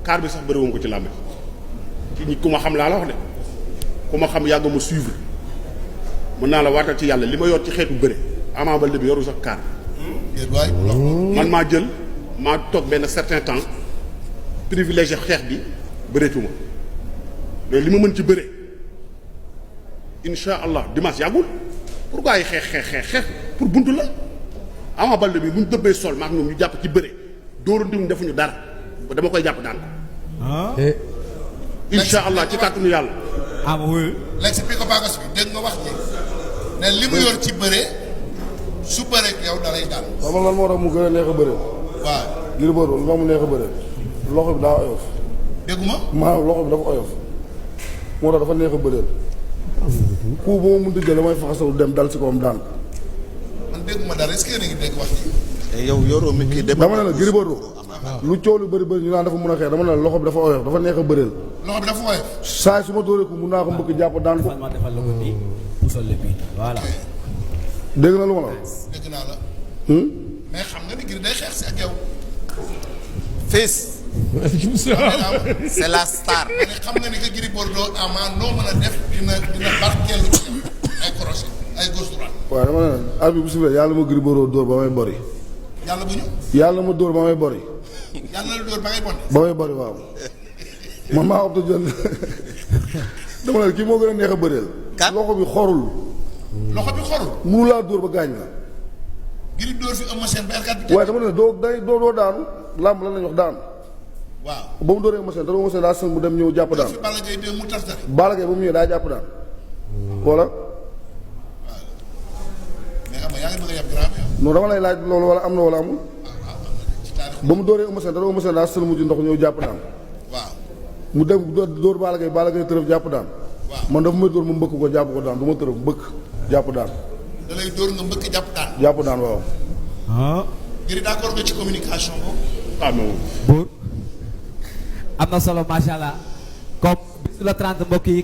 quart bi sax bëri woon ko ci làmb ci ñi ku ma xam laa la wax de ku ma xam yàgg ma suivre mën naa la waatal ci yàlla li ma yor ci xeetu bëre Ama Baldé bi yoru sax quart man maa toog benn certain temps privilégié xeex bi bëreetuma mais li ma mën ci bëre insha allah dimanche yàggul pourquoi ay xeex pour buntu la Ama Baldé bi bu ñu dëbbee sol maak ñoom ñu jàpp ci bëre dóorandiwuñ defuñu dara dama koy jàpp daan ko insha allah ci kàttanu yàlla léegi si Pico Pagos bi dégg nga wax ji ne li mu yor ci bëre su bëree ak yow da lay daan. xam nga lan moo tax mu gën a neex a bëre. waaw. Gris Bordeaux lu tax mu neex a bëre loxo bi daa oyof. dégguma. maanaam loxo bi dafa oyof moo tax dafa neex a bëreel. ku ba ma mënti jël damay faxasalu dem dal si kawam daan. man dégguma dara est-ce que yéen a ngi dégg wax ji. yow yoroo mi kii dama ne la Gris Bordeaux lu coow lu bëri ñu naan dafa mën a xeex dama ne la loxo bi dafa oyof dafa neex a bëreel. loxo bi dafa oyof. saa su ma dóoree ko mun naa ko mbëkk jàpp daan ko. voilà. dégg na lu ma la. dégg naa la. mais xam nga ni Gris day xeex si ak yow. Fils. c'est la star. xam nga ni que Gris Bordeaux Ama noo mën a def dina barkeelu ci ay crochet ay gauche droite. waaw dama ne la arbitre bu sifflé yàlla ma Gris Bordeaux dóor ba may bori. yàlla bu ñu. yàlla ma dóor ba may bori. yàlla la dóor ba ngay bonde. ba may bori waaw. man maa opté jël dama ne kii moo gën a neex a bëreel. loxo bi xorul. loxo bi xorul. munu laa dóor ba gaañ la. Gris dóor fi Eumeu Sène ba R4 bi. waaye dama ne doo daanu làmb lan la ñu wax daanu. waaw ba mu dóoree Eumeu Sène Eumeu Sène daa sën mu dem ñëw jàpp daan. fi Balla Gaye de mu tartari. Balla Gaye ba mu ñëwee daa jàpp daan. voilà. mais am na yaa ngi bëgg a yab grave yow. non dama lay laaj loolu wala am na wala amul. ba mu dóoree Eumeu Sène daa sën mu ji ndox ñëw jàpp daan. waaw. mu dem dóor Balla Gaye tërëf jàpp daan. waaw man dafa may dóor ma mbëkk ko jàpp ko daan du ma tërëf mbëkk jàpp daan. da lay dóor nga mbëkk jàpp daan. jàpp daan waaw. Gris d'accord nga ci communication boobu. ah non. buur am na solo macha allah comme bis la 30 mbokk yi.